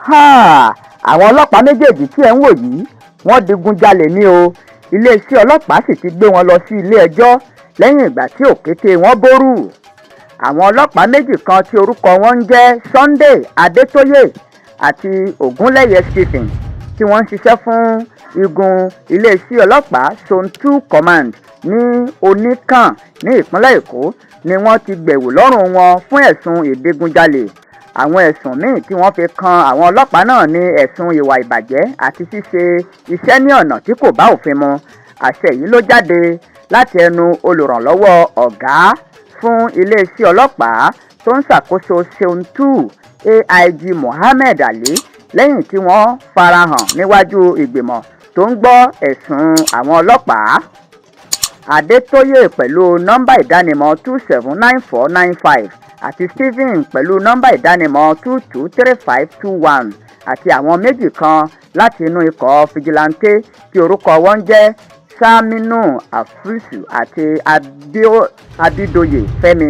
Háà, àwọn ọlọ́pàá méjèèjì tí ẹ̀ ń wò yìí, wọ́n digunjalè ní o. Iléeṣẹ́ ọlọ́pàá sì ti gbé wọn lọ sí ilé-ẹjọ́ lẹ́yìn ìgbà tí òkété wọn bórù. Àwọn ọlọ́pàá méjì kan tí orúkọ wọn ń jẹ́ Sunday Adétóyè àti Ogunléyé Stephen, tí wọ́n ń ṣiṣẹ́ fún igun iléeṣẹ́ ọlọ́pàá Zone 2 Command ní Oníkàn ní ìpínlẹ̀ Èkó, ni wọ́n ti gbẹ̀wù lọ́rùn wọn fún ẹ̀sùn ìdígunjalè. Àwọn ẹ̀sùn míì tí wọ́n fi kan àwọn ọlọ́pàá náà ní ẹ̀sùn ìwà ìbàjẹ́ àti ṣíṣe iṣẹ́ ní ọ̀nà tí kò bá òfin mu. Àṣẹ yìí ló jáde láti ẹnu olùrànlọ́wọ́ ọ̀gá fún iléeṣẹ́ ọlọ́pàá tó ń ṣàkóso Zone 2, AIG Mohammed Ali, lẹ́yìn tí wọ́n farahàn níwájú ìgbìmọ̀ tó ń gbọ́ ẹ̀sùn àwọn ọlọ́pàá. Adétóyè pẹ̀lú nọ́mbà ìdánimọ̀ 279495 àti Stephen pẹ̀lú nọ́mbà ìdánimọ̀ 223521 àti àwọn méjì kan láti inú ikọ̀ fìjìláńtẹ́ tí orúkọ wọn ń jẹ́ Saminu Afusu àti Abidoye Fẹ́mi,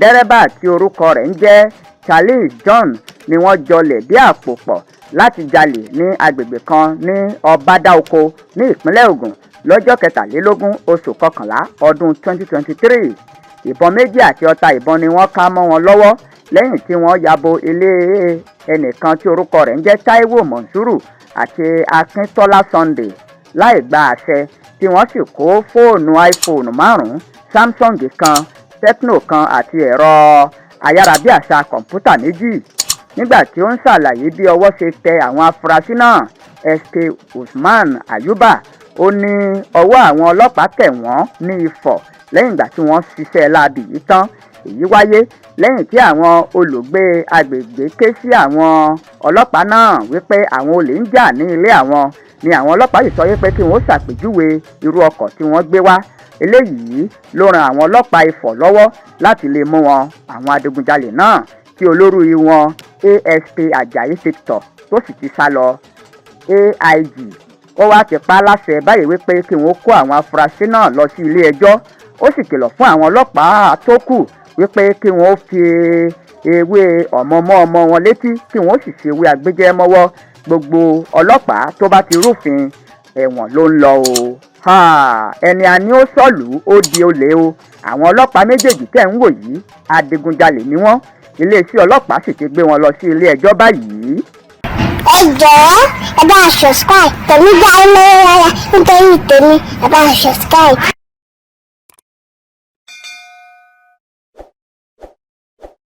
dẹ́rẹ́bà tí orúkọ rẹ̀ ń jẹ́ Charles John, ni wọ́n jọ lẹ̀dí àpò pọ̀ láti jalè ní agbègbè kan ní Ọbádáoko ní ìpínlẹ̀ Ògùn lọ́jọ́ 23 oṣù kọkànlá ọdún 2023. Ìbọn méjì àti ọta ìbọn ni wọ́n ká mọ́ wọn lọ́wọ́ lẹ́yìn tí wọ́n ya bo ilé ẹnìkan tí orúkọ rẹ̀ ń jẹ́ Taiwo Monsuru àti Akíntọ́lá Sunday láì gba àṣẹ, tí wọ́n sì kó fóònù iPhone márùn-ún, Samsung kan, Tecno kan àti ẹ̀rọ ayárabíàṣá kọ̀ǹpútà méjì. Nígbà tí ó ń ṣàlàyé bí ọwọ́ ṣe tẹ àwọn afurasí náà, SP Usman Ayuba, ó ní ọwọ́ àwọn ọlọ́pàá tẹ̀ wọ́n ní Ifọ̀ lẹ́yìn ìgbà tí wọ́n ṣiṣẹ́ láabi yìí tán. Èyí wáyé lẹ́yìn tí àwọn olùgbé agbègbè ké sí àwọn ọlọ́pàá náà wípé àwọn olè ń jà ní ilé àwọn, ni àwọn ọlọ́pàá yìí sọ wípé kí wọ́n ṣàpèjúwe irú ọkọ̀ tí wọ́n gbé wá. Eléyìí ló ran àwọn ọlọ́pàá Ifọ̀ lọ́wọ́ láti lè mú wọn, àwọn adigunjalè náà, tí olórí wọn, ASP Ajayi Victor, tó sì ti sá lọ. AIG ó wá ti pa á láṣẹ báyìí wípé kí wọ́n kó àwọn afurasí náà lọ sí ilé ẹjọ́. Ó sì kìlọ̀ fún àwọn ọlọ́pàá tó kù wípé kí wọ́n fi ewé ọ̀mọ̀mọ́ ọmọ wọn létí, kí wọ́n sì ṣe ewé agbẹ́jẹ́ mọ́wọ́. Gbogbo ọlọ́pàá tó bá ti rúfin, ẹ̀wọ̀n ló ń lọ o. Ẹni a ní ó sọ̀lú, ó di olè o. Àwọn ọlọ́pàá méjèèjì tẹ̀ ń wò yìí, adigunjalè ni wọ́n. Iléeṣẹ́ ọlọ́pàá sì ti gbé wọn lọ sí ilé ẹjọ́ báyìí. Ẹ jọ̀ọ́, ẹ bá a subscribe. Tèmi dá lọ́wọ́ rárá nítorí tèmi, ẹ bá a subscribe.